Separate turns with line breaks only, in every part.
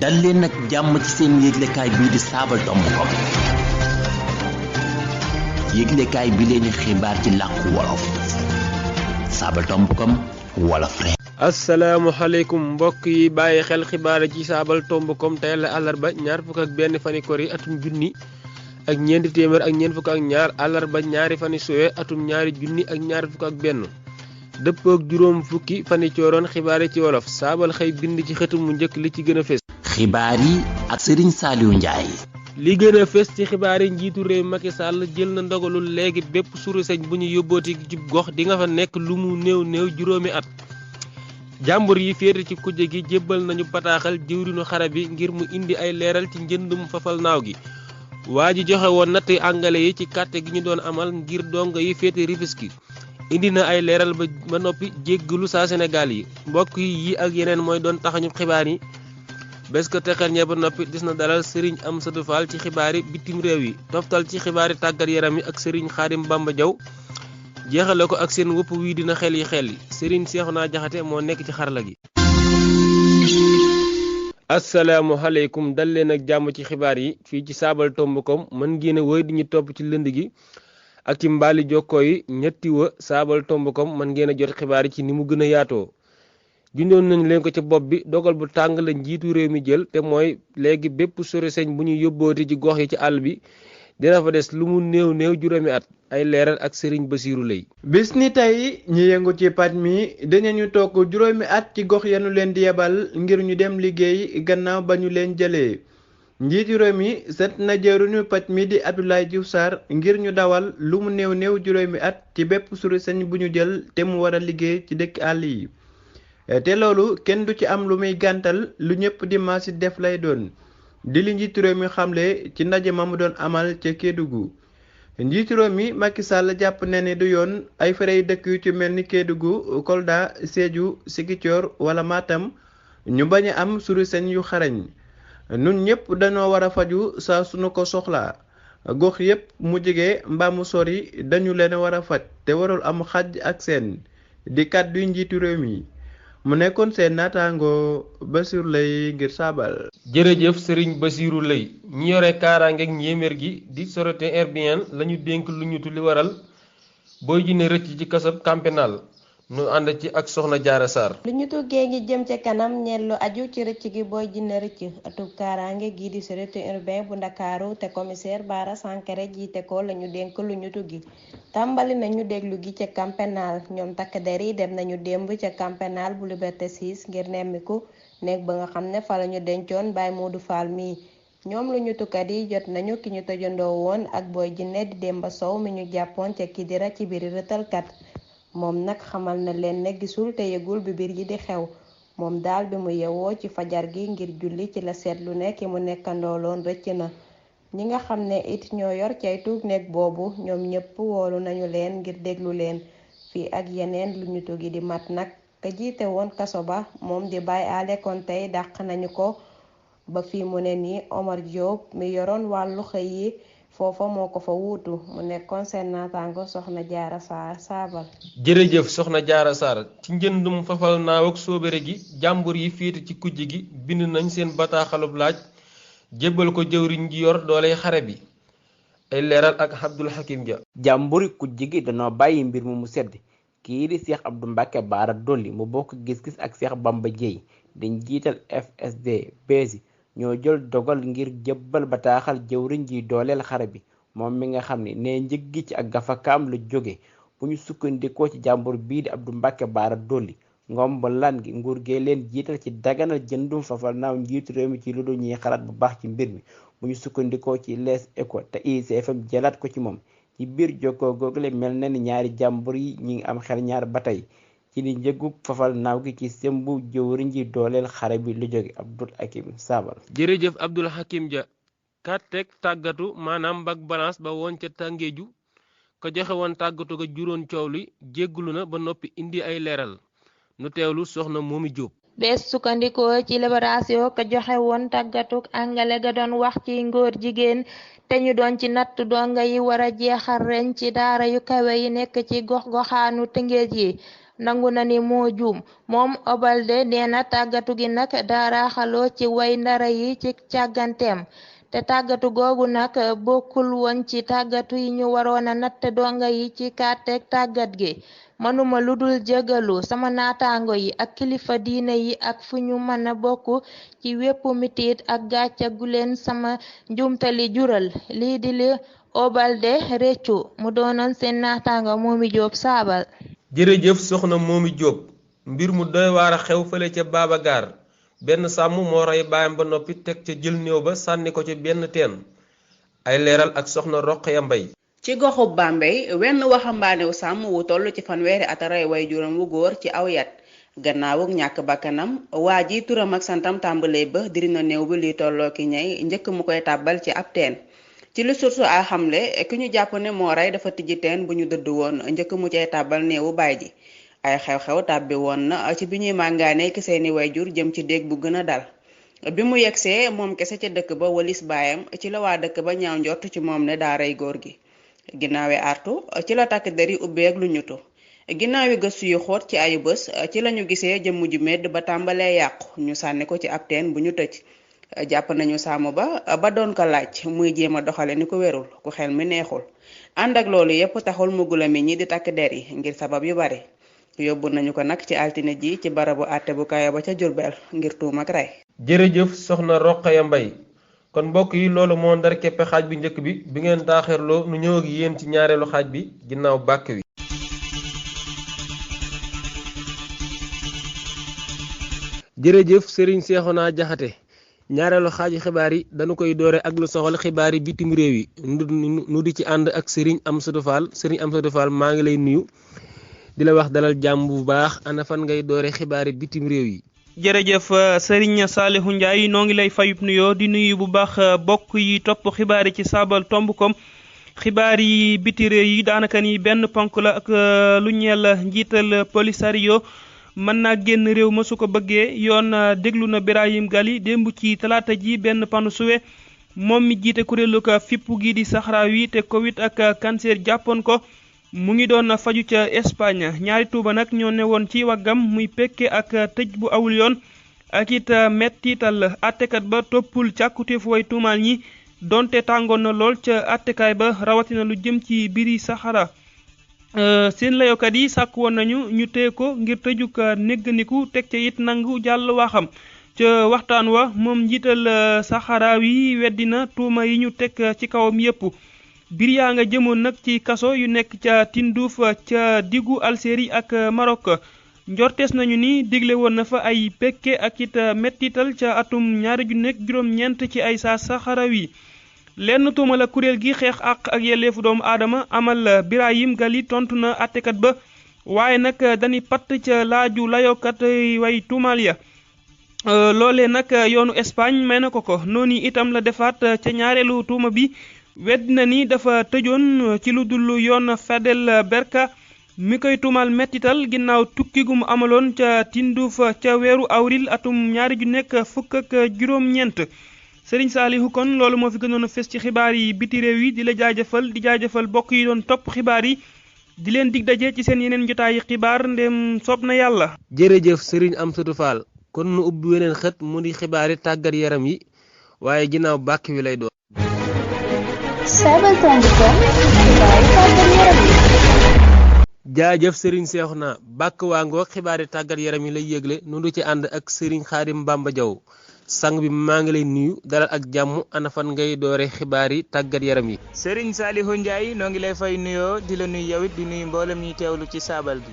dal leen nag jàmm ci seen yëglekaay bii di saabal.com yëglekaay bi leen xibaar ci làkku wolof saabal.com wolof rek.
asalaamaaleykum mbokk yi bàyyi xel xibaar ci saabal.com tey la àllarba ñaar fukk ak benn fani kori atum junni ak ñeenti téeméer ak ñeent fukk ak ñaar àllarba ñaari fani suwe atum ñaari junni ak ñaar fukk ak benn dëppook juróom fukki fani cooroon xibaar ci wolof saabal xëy bind ci xëtu mu njëkk li ci gën a fës.
xibaar yi ak Serigne Saliou Ndiaye.
li gën a fës ci xibaar yi njiitu réew Macky Sall jël na ndogalul léegi bépp suru señ bu ñu yóbbooti ci gox di nga fa nekk lu mu néew juróomi at. jàmbur yi féete ci kujje gi jébbal nañu bataaxal jëwriñu xare bi ngir mu indi ay leeral ci njëndum fafal naaw gi. waa ji joxe woon natt angale yi ci kàtte gi ñu doon amal ngir dongo yi féete Rufisque indi na ay leeral ba noppi jéggalu saa Sénégal yi mbokk yi ak yeneen mooy doon taxañu xibaar yi bés ko texal ñee ba noppi des na dalal Serigne Amsatou Fall ci xibaar yi bitim réew yi toftal ci xibaar yi tàggat yaram yi ak Serigne Khadim Bamba Diaw jeexale ko ak seen wëpp wii dina xel yi Serigne Cheikhouna Diakhaté moo nekk ci xarala gi. asalaamaaleykum dal leen ak jàmm ci xibaar yi fii ci saabal.com mën ngeen a wéy di ñu topp ci lënd gi ak ci mbaali jokkoo yi ñetti wa saabal.com mën ngeen a jot xibaar yi ci ni mu gën a yaatoo. jundoon nañ leen ko ci bopp bi dogal bu tàng la njiitu réew mi jël te mooy léegi bépp sori señ bu ñu yóbbooti ci gox yi ci àll bi dina fa des lu mu néew juróomi at ay leeral ak Serigne Bassirou Lay.
bis ni tey ñi yëngu ci paj mi dinañu toog juróomi at ci gox yanu leen di yebal ngir ñu dem liggéey gannaaw ba ñu leen jëlee njiitu réew mi set na jëruñu paj mi di Abdoulaye Diouf Sarr ngir ñu dawal lu mu néew juróomi at ci bépp sori señ bu ñu jël te mu war a liggéey ci dëkk àll yi. te loolu kenn du ci am lu muy gàntal lu ñëpp di maasi def lay doon di li njiitu réew mi xamle ci ndaje ma mu doon amal ca Kédougou njiitu réew mi Macky Sall jàpp ne ni du yoon ay ferey dëkk yu ci mel ni Kédougou Kolda Sédhiou Ziguinchor wala Matam ñu bañ a am suru señ yu xarañ nun ñëpp dañoo war a faju saa suñu ko soxlaa gox yépp mu jege mbaa mu sori dañu leen war a faj te warul am xaj ak seen di kàddu njiitu réew mi mu nekkoon seen naataango Bassirou Lay ngir saabal.
jërëjëf Serigne Bassirou Lay ñi yore kaaraangeeg njéeméer gi di Sûreté urbaine lañu dénk lu ñu li waral Boy Djiné rëcc ci kasab Camp pénal nu ànd ci ak Soxna Jaara Sarr.
lu ñu tuggee ngi jëm ca kanam ñeel lu aju ci rëcc gi Boy Djiné rëcc atub kaaraange gii di Sûreté urbaine bu Ndakaaru te commissaire Bara Sankaré jiite ko lañu dénk lu ñu tuggi tàmbali nañu déglu gi ca Camp pénal ñoom takk der yi dem nañu démb ca Camp pénal bu Liberté 6 ngir nemmiku nekk ba nga xam ne fa lañu dencoon Baye Modou Fall mii ñoom lu ñu tukkat yi jot nañu ki ñu tojandoo woon ak Boy Djiné di Demba Sow mi ñu jàppoon ca Kidira ci biir rëtalkat moom nag xamal na leen ne gisul te yëgul bi biir yi di xew moom daal bi mu yewoo ci fajar gi ngir julli ci la seetlu ne ki mu nekkandooloon rëcc na ñi nga xam ne it ñoo yor caytu nekk boobu ñoom ñëpp woolu nañu leen ngir déglu leen fii ak yeneen lu ñu tugi di mat nag ka jiite woon kaso ba moom di Baye Ale kon tey dàq nañu ko ba fii mu ne nii Omar Diop mi yoroon wàllu xëy yi foofa moo ko fa wuutu mu nekkoon seen naataango Soxna Jaara Sarr saabal.
jërëjëf Soxna Jaara Sarr ci njëndum fafal naaw ak soobere gi jàmbur yi féete ci kujje gi bind nañ seen bataaxalub laaj jébbal ko jëwriñ ji yor dooley xare bi ay leeral ak Abdul Hakim Dia.
jàmburi kujje gi dañoo bàyyi mbir mu sedd kii di Cheikh Abdou Mbacké Bara Dolly mu bokk gis-gis ak Cheikh Bamba Dièye dañ jiital FSD besi ñoo jël dogal ngir jébbal bataaxal jëwriñ ji dooleel xare bi moom mi nga xam ne njëg gi ci ak gafakaam lu jóge bu ñu sukkandikoo ci jàmbur bii di Abdou Mbacké Bara Dolly ngom ba lan gi nguur gee leen jiital ci daganal jëndum fafal naaw njiitu réew mi ci lu dul ñuy xalaat bu baax ci mbir mi bu ñu sukkandikoo ci Les Échos te ICFM jëlaat ko ci moom ci biir jokkoo googule mel na ni ñaari jàmbur yi ñi ngi am xel ñaar ba tey ci li njëgu fafal naaw gi ci sembu jëwriñ ji dooleel xare bi lu jóge Abdul Hakim Saabal.
jërëjëf Abdul Hakim Dia kàtteeg tàggatu maanaam mbag balance ba woon ca Tàngeeju ko joxe woon tàggatu ga juróon coow li jéggulu na ba noppi indi ay leeral nu teewlu soxna Momi Diop.
bees sukkandikoo ci Libération ka joxe woon tàggatuk angale ga doon wax ci ngóor jigéen te ñu doon ci natt donga yi war a jeexal ren ci daara yu kawe yi nekk ci gox-goxaanu Tëngéej yi nangu na ni moo juum moom Obalde nee na tàggatu gi nag daara xaloo ci way ndara yi ci càgganteem te tàggatu googu nag bokkul woon ci tàggatu yi ñu waroon a natt donga yi ci kàtteeg tàggat gi mënuma lu dul jégalu sama naataango yi ak kilifa diine yi ak fu ñu mën a bokk ci wépp mitit ak gàcce gu leen sama njumtali jural lii di li Obalde réccu mu doonoon seen naataango Momi Diop Saabal.
jërëjëf soxna Momi Diop mbir mu doy waar a xew fële ca Baba Gaar benn sàmm moo rey baayam ba noppi teg ca jël néew ba sànni ko ci benn teen ay leeral ak soxna Roqaya Mbay.
ci goxub Bambey wenn waxambaanew sàmm wu toll ci fanweeri at rey way juróom wu góor ci aw yat gannaawuk ñàkk bakkanam waa ji turam ak santam tàmbalee ba diri na néew bi li tolloo ki ñey njëkk mu koy tàbbal ci ab teen ci lu Source A xamle ki ñu jàpp ne moo rey dafa tijji teen bu ñu dëdd woon njëkk mu cay tàbbal néewu baay ji ay xew-xew tàbbi woon na ci bi ñuy màngaane ki seeni wayjur jëm ci déeg bu gën a dal bi mu yegsee moom kese ca dëkk ba walis baayam ci la waa dëkk ba ñaaw njort ci moom ne daa rey góor gi ginnaawi artu ci la takk der yi ubbeeg lu ñutu ginnaawi gëstu yu xóot ci ayu bés ci lañu gisee jëmm ju medd ba tàmbalee yàqu ñu sànni ko ci ab teen bu ñu tëj jàpp nañu sàmm ba doon ko laaj muy jéem a doxale ni ko wérul ku xel mi neexul ànd ak loolu yépp taxul mu gulami ñi di takk der yi ngir sabab yu bari yóbbu nañu ko nag ci altine ji ci barabu àtte bu kayo ba ca Jurbel ngir tuum ak rey.
jërëjëf soxna Roqaya Mbay kon mbokk yi loolu moo ndar keppe xaaj bi njëkk bi bi ngeen taaxirloo nu ñëw ak yéen ci ñaareelu xaaj bi ginnaaw bàkk wi. jërëjëf Serigne Cheikhouna Diakhaté ñaareelu xaaju xibaar yi dañu koy doore ak lu soxal xibaar yi bitim réew yi nu di ci ànd ak Serigne Amsatou Fall maa ngi lay nuyu di la wax dalal jàmm bu baax ana fan ngay doore xibaar yi bitim réew yi.
jërëjëf Serigne Salihu Ndiaye noo ngi lay fayub nuyoo di nuyu bu baax bokk yi topp xibaar yi ci sabal.com xibaar yi biti réew yi daanaka ni benn ponk la ak lu ñeel njiital Polisario mën naa génn réew ma su ko bëggee yoon déglu na Birahim Gali démb ci talaata ji benn panu suwe moom mi jiite kuréelu ko fippu gi di Sahrawi te Covid ak cancer jàppoon ko mu ngi doon faju ca Espagne ñaari tuuba nag ñoo newoon ci waggam muy pekke ak tëj bu awul yoon ak it mettital attekat ba toppul càkkutéefu way tuumaal ñi donte tàngoon na lool ca attekaay ba rawatina lu jëm ci biri Sahara seen layokat yi sàkk woon nañu ñu téye ko ngir tëjuk négganiku teg ca it nangu jàll waxam ca waxtaan wa moom njiital Sahrawi weddina tuuma yi ñu teg ci kawam yépp bir yaa nga jëmoon nag ci kaso yu nekk ca Tindouf ca diggu Algérie ak Maroc njortees nañu ni digle woon na fa ay pekke ak it mettital ca atum 2009 ci ay saa Sahrawi lenn tuuma la kuréel gi xeex ak yelleefu doomu aadama amal Birahim Gali tontu na attekat ba waaye nag dañuy patt ca laaju layokat way tuumaal ya loolee nag yoonu Espagne may na ko noonu itam la defaat ca ñaareelu tuuma bi wedd na ni dafa tëjoon ci lu dul yoon Fadel Berka mi koy tuumal mettital ginnaaw tukki gu mu amaloon ca Tindouf ca weeru avril atum 2019 Serigne Salihu kon loolu moo fi gënoon a fes ci xibaar yi biti réew yi di la jaajëfal bokk yi doon topp xibaar yi di leen dig daje ci seen yeneen jotaayi xibaar ndem soob na yàlla.
jërëjëf Serigne Amsatou Fall kon nu ubbi weneen xët mu di xibaar yi tàggat yaram yi waaye ginnaaw bàkk wi lay doon.
sabal.com xibaar yi tàggat yaram yi.
jaajëf Serigne Cheikhouna bàkk waa ngoog xibaar yi tàggat yaram yi lay yëgle nu du ci ànd ak Serigne Khadim Bamba Diaw sang bi maa ngi lay nuyu dalal ak jàmm ana fan ngay doore xibaar yi tàggat yaram yi.
Serigne Salihu Ndiaye noo ngi lay fay nuyoo di la nuyu yow it di nuyu mboolem ñuy teewlu ci saabal gi.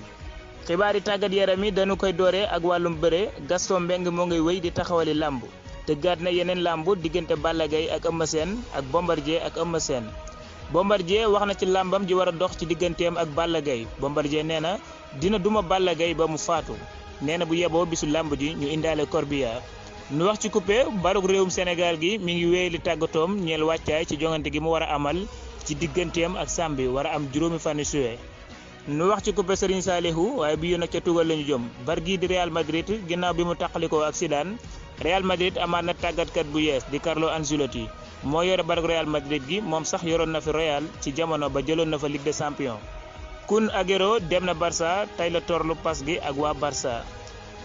xibaar yi tàggat yaram yi dañu koy dooree ak wàllum bëre Gaston Mbengue moo ngay wéy di taxawali làmb tëggaat na yeneen làmb diggante Balla Gaye ak Eumeu Sène ak Bombardier ak Eumeu Sène. Bombardier wax na ci làmbam ji war a dox ci digganteem ak Balla Gaye Bombardier nee na dina duma Balla Gaye ba mu faatu nee na bu yeboo bisu làmb ji ñu indaale corbillard. nu wax ci coupé barug réewum Sénégal gi mi ngi wéy li tàggatoom ñeel wàccaay ci jongante gi mu war a amal ci digganteem ak Zambie war a am juróomi fani suwe nu wax ci coupe Serigne Saliou waaye bi yoon ca tugal lañu jëm Bargui di Real Madrid ginnaaw bi mu taqalikoo ak Zidane Real Madrid amaat na tàggatkat bu yees di Carlo Ancelotti moo yore barag Real Madrid gi moom sax yoroon na fi Real ci jamono ba jëloon na fa Ligue des Champions. Kun Agüero dem na Barça tey la torlu pas gi ak waa Barça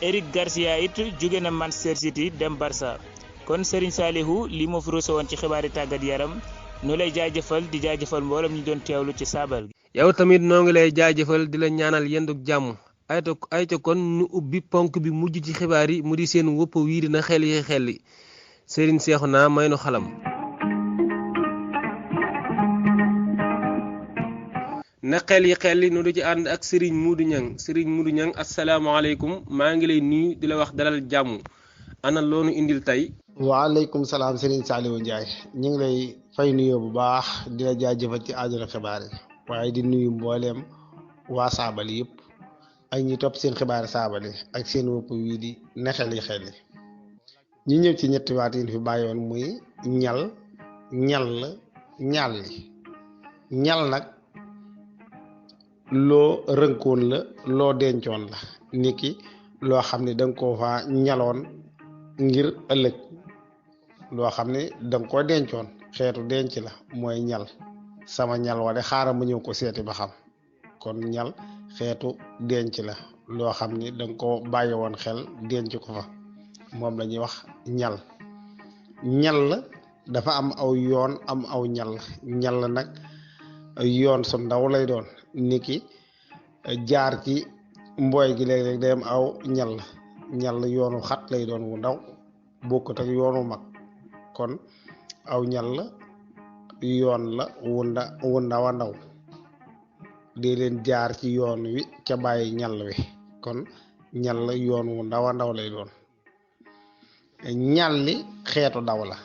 Eric Garcia it jóge na Manchester City dem Barça kon Serigne Saliou lii moo fi ruuse woon ci xibaari tàggat yaram nu lay jaajëfal di jaajëfal mboolem ñu doon teewlu ci saabal gi.
yow tamit noo ngi lay jaajëfal di la ñaanal yenduk jàmm ayta kon nu ubbi ponk bi mujj ci xibaar yi mu di seen wëpp wiiri na xel yi xelli Serigne Cheikhouna may nu xalam. na xel yi xelli nu du ci ànd ak Serigne Modou Niang asalaamaaleykum maa ngi lay nuyu di la wax dalal jàmm ana loonu indil tey.
waaleykum salaam Serigne Saliou Ndiaye ñu ngi lay fay nuyoo bu baax di la jaajëfal ci àdduna xibaar yi waaye di nuyu mbooleem waa saabali yëpp ak ñi topp seen xibaar saabali ak seen wëpp wii di na xel yi xelli ñu ñëw ci ñetti waat yi fi bàyyi woon muy ñal ñalli ñal nag loo rënkoon la loo dencoon la niki loo xam ne danga ko fa ñaloon ngir ëllëg loo xam ne danga ko dencoon xeetu denc la mooy ñal sama ñal wala xaaral ma ñëw ko seeti ba xam kon ñal xeetu denc la loo xam ne danga ko bàyyi woon xel denc ko fa moom la ñuy wax ñal dafa am aw yoon am aw ñal nag yoon su ndaw lay doon niki jaar ci mbooy gi léeg-léeg day am aw ñal yoonu xat lay doon wu ndaw bokkut ak yoonu mag kon aw yoon la wu ndaw a ndaw di leen jaar ci yoon wi ca bàyyi ñal wi kon yoon wu ndaw a ndaw lay doon ñalli xeetu daw la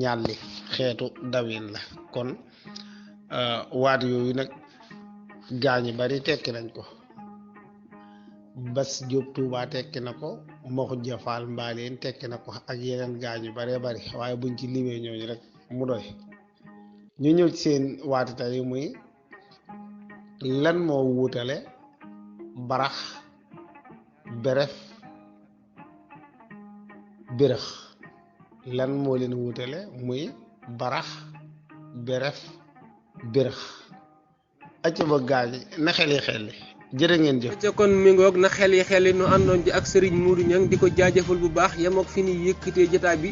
ñalli xeetu dawin la kon waat yooyu nag gaañu bari tekki nañ ko Bas Jóob Tuubaa tekki na ko Maxu Jafaal Mbaaleen tekki na ko ak yeneen gaañu baree bari waaye buñ ci limee ñooñu rek mu doy ñu ñëw ci seen waati tey muy lan moo wuutale barax beref bërëx lan moo leen wuutale muy barax beref bërëx acca ba gaañi na xeli jërë ngeen jëf.
ca kon mi ngoog na xel yi xel nu àndoon ci ak Serigne Modou Niang di ko jaajëfal bu baax yem ak fi ni yëkkatee jotaay bi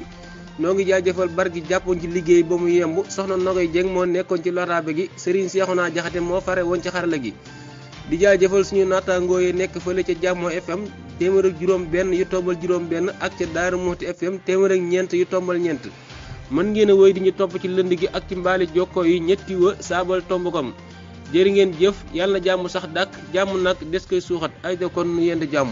noo ngi jaajëfal Bargui jàppoon ci liggéey ba mu yemb soxna Nogoy Dieng moo nekkoon ci lotaabe gi Serigne Cheikhouna Diakhaté moo fare woon ci xarala gi di jaajëfal suñu naataangoo yi nekk fële ca Jàmmoo FM téeméer ak juróom benn yu tombal juróom benn ak ca Daaru Muxti FM téeméer ak ñeent yu tombal ñeent mën ngeen a woy di ñu topp ci lënd gi ak ci mbaali jokkoo yi ñetti wa saabal tomb.com jërë ngeen jëf yàlla na jàmm sax dàkk jàmm nag des koy suuxat ay da kon nu yend jàmm